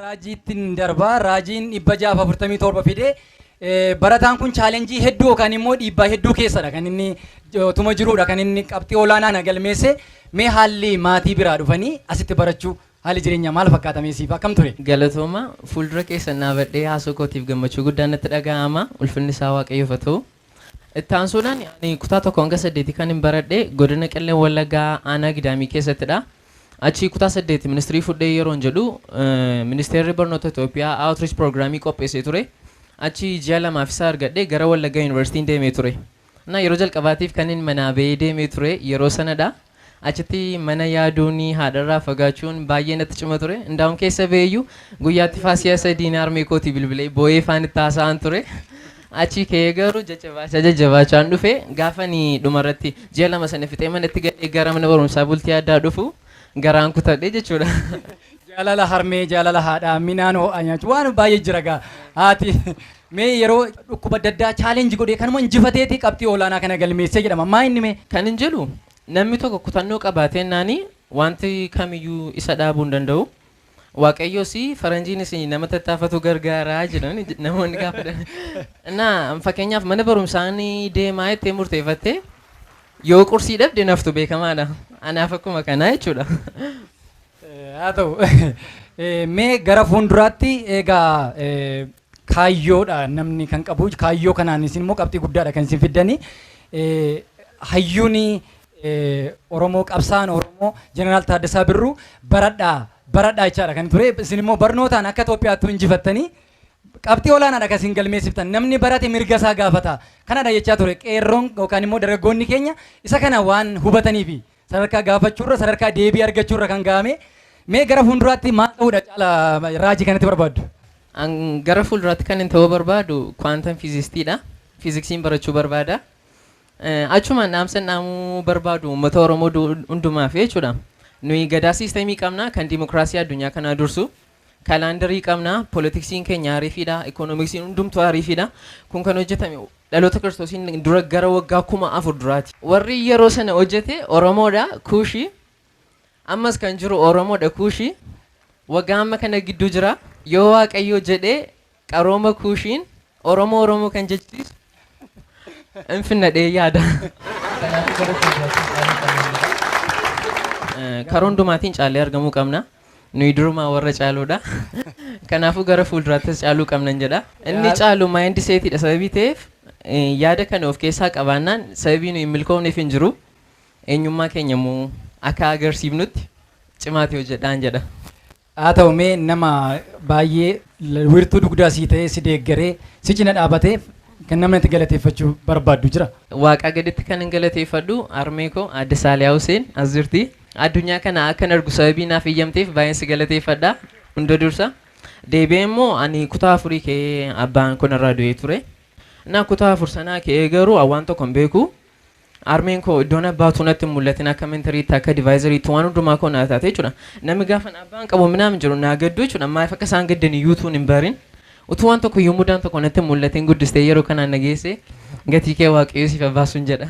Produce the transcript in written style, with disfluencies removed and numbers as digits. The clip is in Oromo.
Raajiittiin darbaa. Raajiin 647 fide. Barataan kun challenge hedduu yookaan immoo dhiibbaa hedduu keessadha kan inni otuma jiruudha kan inni qabxii olaanaa na galmeesse. Mee haalli maatii biraa dhufanii asitti barachuu, haalli jireenyaa maal fakkaata siif, akkam ture? Galatooma. Fuuldura keessan dhaabadhee haasoo kootiif gammachuu guddaan natti dhaga'ama. Ulfinni isaa Waaqayyoof haa ta'u. Itti aansuudhaan, ani kutaa 1 hanga 8 kan hin baradhe godina Qellem Wallaggaa, aanaa Gidaamii keessattidha. Achii kutaa 8 ministirii fudhee yeroon jedhu, ministeerri barnoota Itoophiyaa outreach programii qopheessee ture. Achii ji'a 2f isa argadhee gara Wallaggaa Yuunivarsiitiin deemee ture. Na yeroo jalqabaatiif kan inni manaa bahee deemee ture yeroo sanadha. Achitti mana yaaduun, haadharraa fagaachuun baay'ee natti cima ture. Indaa'uun keessa baheeyyuu guyyaatti faasiyaa sadiin harmee kootii bilbilee boo'ee ifaan itti haasa'an ture. Achii ka'ee garuu jajjabaachaa jajjabaachaan dhufe. Gaafa ni dhumarratti ji'a 2 sana fixee manatti galee gara mana barumsaa bultii addaa dhufu garaan kutadhe jechuudha. Jaalala harmee, jaalala haadhaa, minaan ho'aa nyaachuu, waan baay'ee jira gaa. Haati mee yeroo dhukkuba adda addaa challenge godhee kanuma injifateeti qabxii olaanaa kana galmeessee jedhama. Maa inni mee? Kan hin jedhu, namni tokko kutannoo qabaatee naani wanti kamiyyuu isa dhaabuu hin danda'u. Waaqayyoos faranjiinis nama tattaafatu gargaaraa jedhan namoonni gaafa. Na fakkeenyaaf, mana barumsaan deemaa jettee murteeffattee yoo qursii dhabde naftu beekamaadha. Anaaf akkuma kanaa jechuudha. Haa ta'u, mee gara fuulduraatti egaa kaayyoodha namni kan qabu. Kaayyoo kanaan isin immoo qabxii guddaadha kan isin fiddanii. Hayyuun Oromoo, qabsaan Oromoo Jeneraal Taaddasaa Birruu "baradhaa, baradhaa" jechaadha kan ture. Isin immoo barnootaan akka Itoophiyaatti injifattanii qabxii olaanaadha kan isin galmeessiftan. "Namni barate mirga isaa gaafata" kanadha jechaa ture. Qeerroon yookaan immoo dargaggoonni keenya isa kana waan hubataniifi sadarkaa gaafachuurra sadarkaa deebii argachuurra kan ga'ame. Mee gara fuulduraatti maal ta'uudha caala Raajii kanatti barbaaddu? An gara fuulduraatti kan hin ta'uu barbaadu quantum physicistiidha. Fiiziksiin barachuu barbaada. Achumaan dhaamsa dhaamuu barbaadu uummata Oromoo hundumaaf jechuudha. Nuyi gadaa systemii qabna kan dimokiraasii addunyaa kanaa dursu. Calendarii qabna, politicsiin keenya ariifiidha, economicsiin hundumtuu ariifiidha. Kun kan hojjetame dhaloota Kiristoosiin dura gara waggaa 4000 duraati. Warri yeroo sana hojjete Oromoodha, Kuushii. Ammas kan jiru Oromoodha, Kuushii. Waggaa amma kana gidduu jira. Yoo Waaqayyo jedhee, qarooma Kuushiin Oromoo Oromoo kan jechisiisu hin finnadhee yaada. Kanaafuu gara fuulduraatti caaluu qabna. Karaa hundumaatiin caallee argamuu qabna. Nuyi durumaa warra caaluudha. Kanaafuu gara fuulduraattis caaluu qabnan jedha. Inni caalu mindsetiidha sababii ta'eef, yaada kana of keessaa qabaannaan sababii nuyi hin milkoofneef hin jiru. Eenyummaa keenya immoo akka agarsiifnutti cimaati hojjedhaan jedha. Haa ta'u, mee nama baay'ee wirtuu dugdaa sii ta'ee, si deeggaree, si cina dhaabatee kan namni itti galateeffachuu barbaaddu jira? Waaqaa gaditti kan hin galateeffadhu harmee koo Aadde Saaliyaa Huseen as jirti. Addunyaa kana akkan argu sababii naaf eeyyamteef baay'een si galateeffadha. Hunda dursa. Deebi'ee immoo ani kutaa 4 ka'ee abbaan kun irraa du'ee ture. Na kutaa 4 sanaa ka'ee garuu waan tokko hin beeku. Harmeen koo iddoon abbaatu natti hin mul'atin, akka mentoriitti, akka advisoriitti waan hundumaa koo naa taate jechuudha. Namni gaafa abbaan qabu minaamin jiru naa gaddu jechuudha. Maaliif akka isaan gaddan iyyuu utuu hin barin. Utuu waan tokko iyyuu mudaan tokko natti hin mul'atin guddistee yeroo kanaan na geesse, gatii kee Waaqayyo siif haa baasuun jedha.